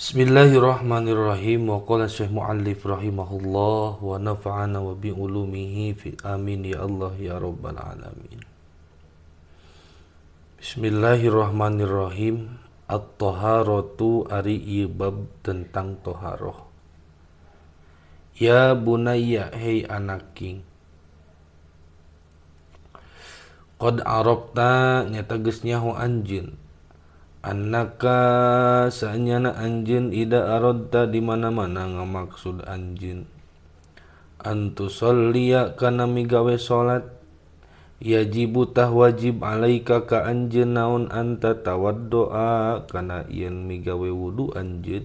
Bismillahirrahmanirrahim. Wa qala Syekh Muallif rahimahullah wa nafa'ana wa bi ulumihi fi amin ya Allah ya rabbal alamin. Bismillahirrahmanirrahim. At-taharatu ari ieu bab tentang taharah. Ya bunayya, hei anaking. Qad arabta nyata geus nyaho anjeun. Annaka saenyana anjeun ida aradta di mana-mana ngamaksud anjeun antusolliya kana migawe salat yajibu tah wajib alaika ka anjeun naon anta tawaddoa kana yen migawe wudu anjeun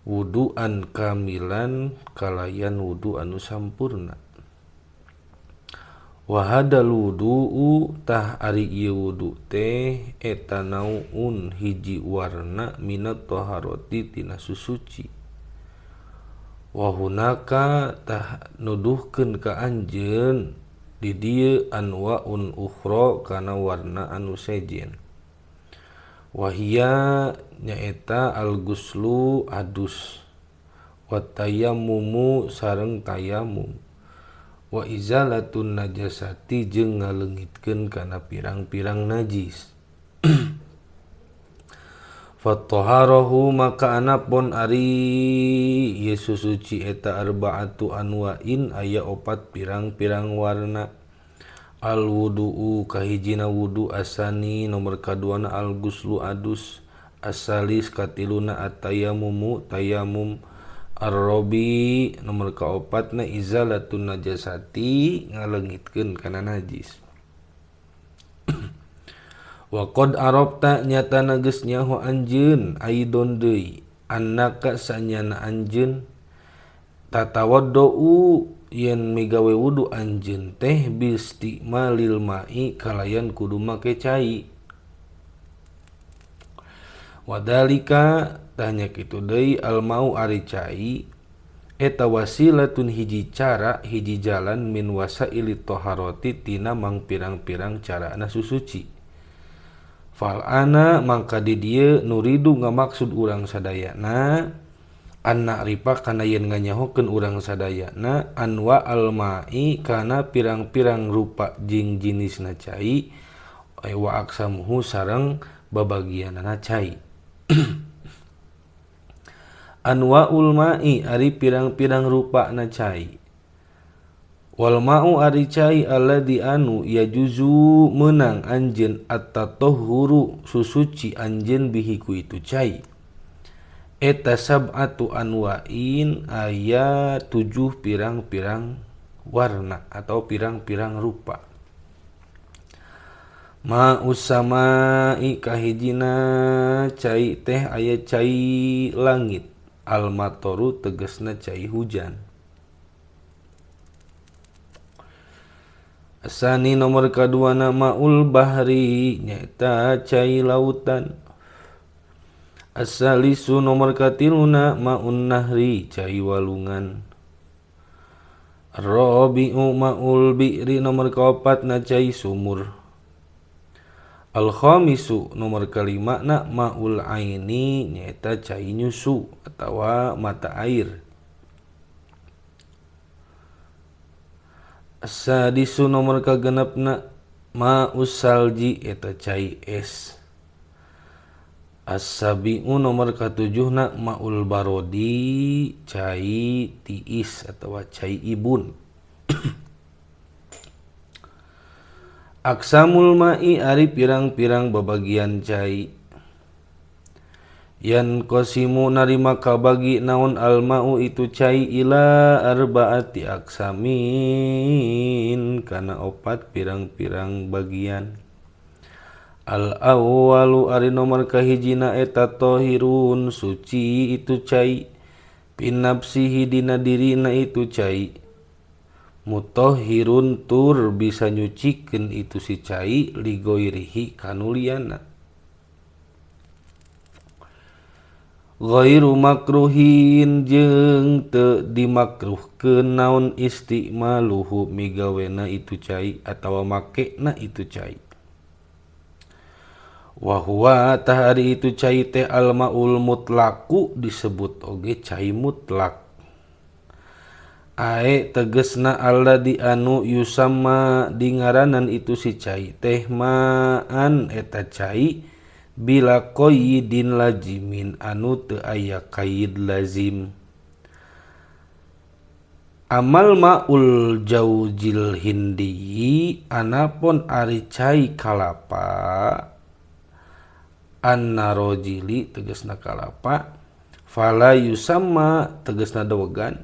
wuduan kamilan kalayan wudu anu sampurna. Wa hadal wudu'u tah ari ieu wudu teh eta naun hiji warna minat taharati tina susuci. Wa hunaka tah nuduhkeun ka anjeun di dieu anwaun ukhra kana warna anu sejen. Wa hiya nyaeta al-guslu adus wa tayammumu sareng tayamum wa izalatun najasati jeung ngaleungitkeun kana pirang-pirang najis. Fataharahu maka anapun ari Yesus suci eta arbaatu anwain aya opat pirang-pirang warna. Al wudu'u kahijina wudu asani nomor kaduana al guslu adus asalis katiluna atayamumu tayamum arrobi nomor kaopatna izalatun najasati ngaleungitkeun kana najis. Wa qad arabta nyatana geus nyaho anjeun aidon deui annaka sanyana anjeun tatawaddau yen migawe wudu anjeun teh bistimalil ma'i kalayan kudu make cai. Wadalika tanya kitu deui almau ari cai eta wasilatun hiji cara hiji jalan min wasaili taharati tina mangpirang-pirang carana susuci. Fal ana mangka di dieu nuridu ngamaksud urang sadayana anna ripa kana yen nganyahokeun urang sadayana anwa almai kana pirang-pirang rupa jeung jinisna cai wa aksamuhu sareng babagianana cai. Anwaul ma'i ari pirang-pirang rupa na cai. Wal ma'u ari cai alladzi anu yajuzu meunang anjeun at-tatahhuru susuci anjeun bihi ku itu cai. Eta sab'atu anwa'in aya 7 pirang-pirang warna atau pirang-pirang rupa. Ma'us sama'i kahijina cai teh aya cai langit al-matoru tegesna cai hujan. Asani nomor kaduana ma'ul bahri nyaeta cai lautan. Asalisu nomor katiluna ma'un nahri cai walungan. Rabi'u ma'ul bi'ri nomor kaopatna cai sumur. Al-khamisu nomor kelima na ma'ul aini nyaeta cai nyusu atawa mata air. Asadisu nomor kagenepna ma'us salji eta cai es. As-sabi'u nomor katujuhna ma'ul barodi cai tiis atawa cai ibun. Aksamul ma'i ari pirang-pirang babagian cai. Yan qasimu narima kabagi naon alma'u itu cai ila arbaati aksamin kana opat pirang-pirang bagian. Al awwalu ari nomor kahijina eta tahirun suci itu cai pinapsihi dina dirina itu cai. Mutahhirun tur bisa nyucikeun itu si cai ligoirihi kanuliana. Ghairu makruhin jeung teu dimakruhkeun naon istimaluhu migawena itu cai atawa makena itu cai. Wa huwa tah ari itu cai teh almaul mutlaku disebut oge cai mutlak. Ae tegesna alladzi anu yusamma dingaranan itu si cai teh maan eta cai bila qaidin lazimin anu teu aya qaid lazim. Amal maul jauzil hindi anapun ari cai kalapa annarojili tegesna kalapa fala yusamma tegesna dowegan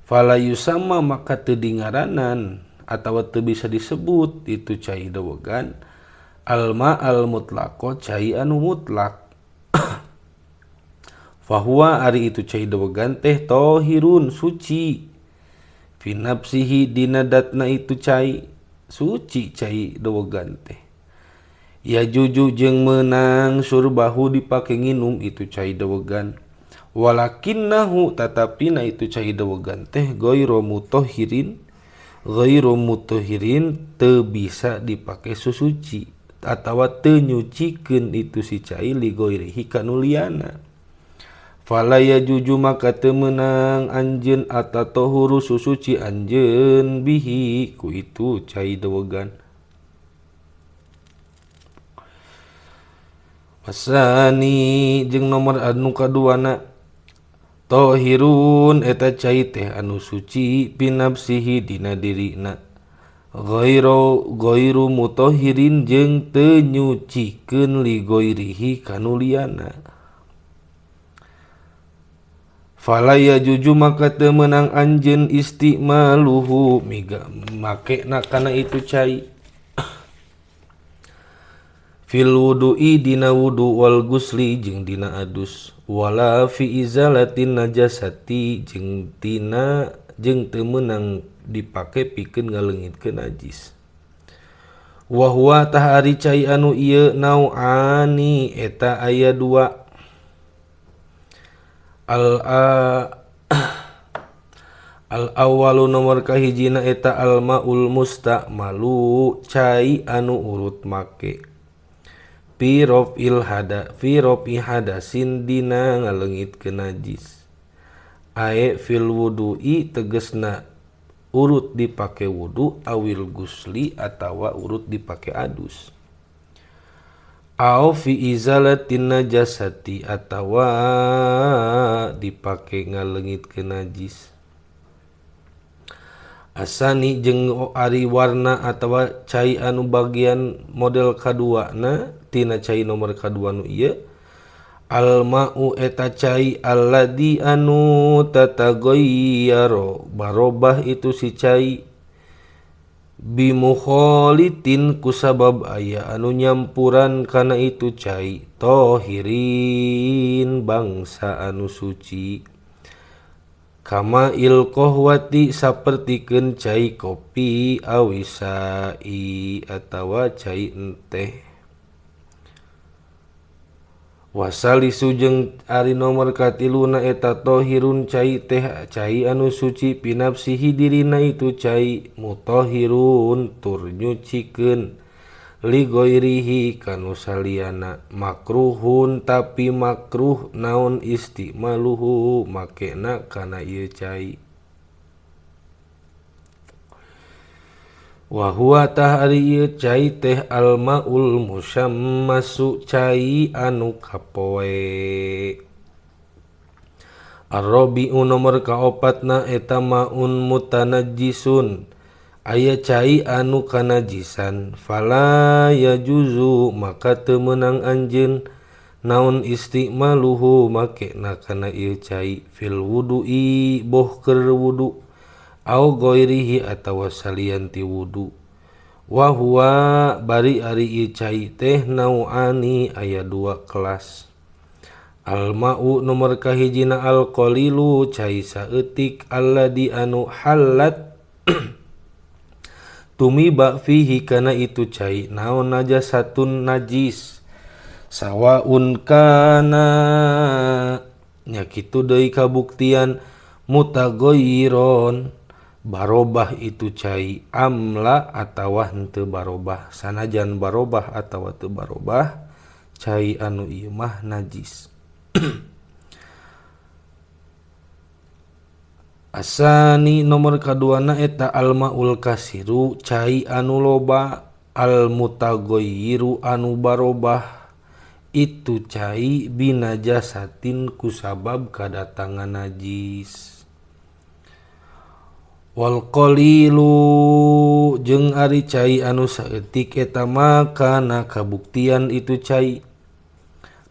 fala yusamma maka teu dingaranan atawa teu bisa disebut itu cai dowegan alma al mutlaqo cai anu mutlak. Fahuwa ari itu cai dowegan teh tohirun suci fi nafsihi dina datna itu cai suci cai dowegan teh. Ya juju jeung meunang surbahu dipake nginum itu cai dowegan. Walakinnahu tatapina itu cai dowegan teh ghairu mutahhirin teu bisa dipake susuci atawa teu nyucikeun itu si cai li ghairihi ka nu liyana. Fala yajuju maka teu meunang anjeun atatohuru susuci anjeun bihi ku itu cai dowegan. Wasani jeung nomor anu kaduana tohirun eta cai teh anu suci pinafsihi dina dirina ghairu mutahhirin jeung teu nyucikeun li ghairihi kanu liyana. Fala yajuju maka teu meunang anjeun istimaluhu miga makena kana itu cai fil wudu'i dina wudu wal gusli jeung dina adus wala fi izalatin najasati jeung tina jeung teu meunang dipake pikeun ngaleungitkeun najis. Wa huwa tah ari cai anu ieu nauani eta aya dua al awwalu nomor kahijina eta al maul musta'malu cai anu urut make fi raf'il hada fi raf'i hadasin dina ngaleungitkeun najis. Ae fil wudu'i tegesna urut dipake wudu awil gusli atawa urut dipake adus. Au fi izalatin najasati atawa dipake ngaleungitkeun najis. Asani jeung ari warna atawa cai anu bagian model kaduana tina cai nomor kadua nu ieu alma'u eta cai alladzi anu tataghayyaro barobah itu si cai bimukhalitin kusabab aya anu nyampuran kana itu cai tohirin bangsa anu suci kama il kohwati sapertikeun cai kopi awisai atawa cai enteh. Wasalisu jeung ari nomor katiluna eta tohirun cai teh cai anu suci pinafsihi dirina itu cai mutahhirun tur nyucikeun li ghairihi kanu saliyana makruhun tapi makruh naon istimaluhu makena kana ieu cai. Wa huwa tah ari ieu cai teh almaul musyammasu cai anu kapoe. Arrabi'u nomor kaopatna eta maun mutanajjisun aya cai anu kanajisan fala yajuzu maka teu meunang anjeun naon istimaluhu makena kana ieu cai fil wudu'i boh keur wudu au ghairihi atawa salian ti wudu. Wa huwa bari ari ieu cai teh nauani aya dua kelas. Alma'u nomor kahijina alqalilu cai saeutik alladzi anu halat tumiba fihi kana itu cai naon najasatun najis sawaun kana nya kitu deui kabuktian mutaghayyiron barobah itu cai amla atawa henteu barobah sanajan barobah atawa teu barobah Cai anu ieu mah najis. Asani nomor kaduana eta almaul kasiru cai anu loba al mutaghayyiru anu barobah itu cai binajasatin kusabab kadatangan najis. Wal qalilu jeung ari cai anu saeutik eta makana kabuktian itu cai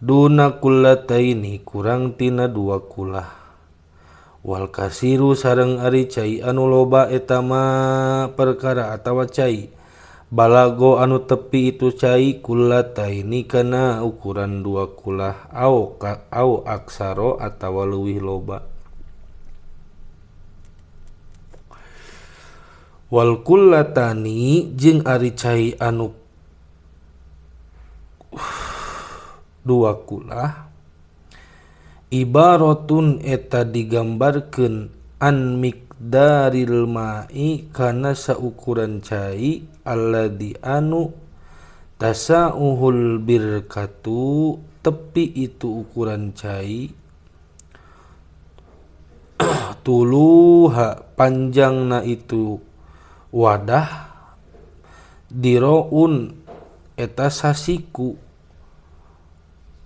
duna kullataini kurang tina dua kulah. Wal kasiru sareng ari cai anu loba eta ma perkara atawa cai balago anu tepi itu cai kullataini kana ukuran dua kulah au au aksaro atawa leuwih loba. Wal kullatani jeung ari cai anu dua kulah ibaratun eta digambarkeun an miqdaril ma'i kana saukuran cai alladzi anu tasauhul birkatu tepi itu ukuran cai tuluha panjangna itu wadah diroun eta sasiku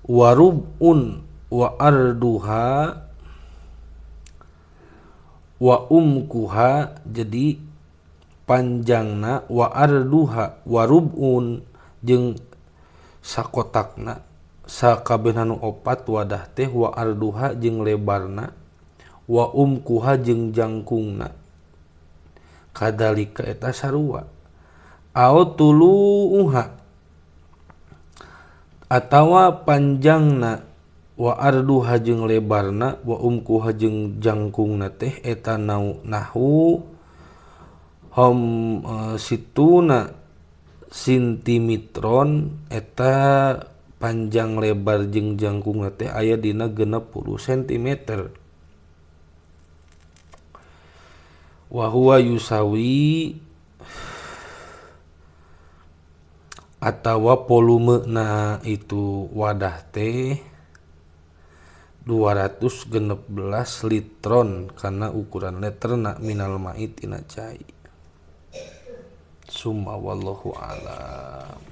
warubun wa arduha wa umkuha, jadi panjangna wa arduha warubun jeung sakotakna sakabehna nu opat wadah teh wa arduha jeung lebarna wa umkuha jeung jangkungna kadalika eta sarua au tuluha atawa panjangna wa arduha jeung lebarna wa umkuha jeung jangkungna teh eta nahu hom situna sintimetron eta panjang lebar jeung jangkungna teh aya dina 60 cm. Wa huwa yusawi atawa volume na itu wadah teh 216 litron karena ukuran literna minal ma'i tina cai. Summa wallahu alam.